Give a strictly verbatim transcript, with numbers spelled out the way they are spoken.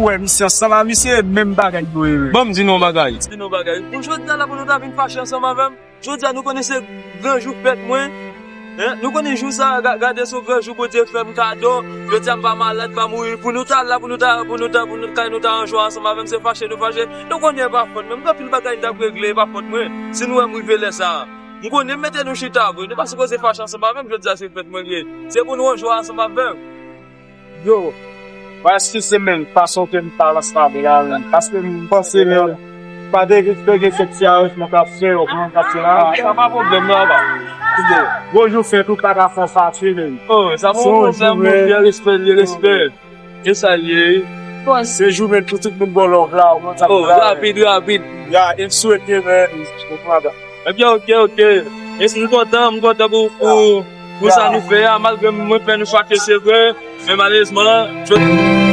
Wè misye ansanm a misye, menm bagay yo ye. Ban m di nou yon bagay. Di nou bagay. Pou jodi a la pou nou ta vin fache ansanm avè m. Jodi a nou konnen se gran jou fèt mwen. Hein? Nou konnen jou sa, ga- gade se yon gran jou Bondye fè m kado. Jodi a m pa malad, m pa mouri. Pou nou ta la, pou nou ta, pou nou ta, pou nou kay nou ta an jwa ansanm avè m, se fache nou fache. Nou konnen e pa fòt mwen. M gen anpil bagay m t ap regle, e pa fòt mwen. Si nou wè m rive lè sa a. M konnen m mete nou chita vre. Nou pa sipoze fache ansanm avè m, jodi a se fèt mwen li ye. Se pou nou an jwa ansanm avè m. Yo, mwen eskize men fason ke m pale ansanm avè la menm. Paske m panse men pa derespekte kèk ti aranjman k ap fè yo, kòman k ap fè la. Sa pa pwoblèm nan, pa. Bonjou fèt ou pa ka fè fache menm. Oh, sa pa pwoblèm, mon frè, respè, respè. E sa l ye. Se jou men pou tout moun bon love la, ou konn sa. Oh, rapid, rapid. Ya, e m swete men. Ebyen, ok, ok. E si m kontan, m kontan pou, pou, pou sa nou fè a, malgre mwen fè nou fache, se vre. Men malerezman, jodi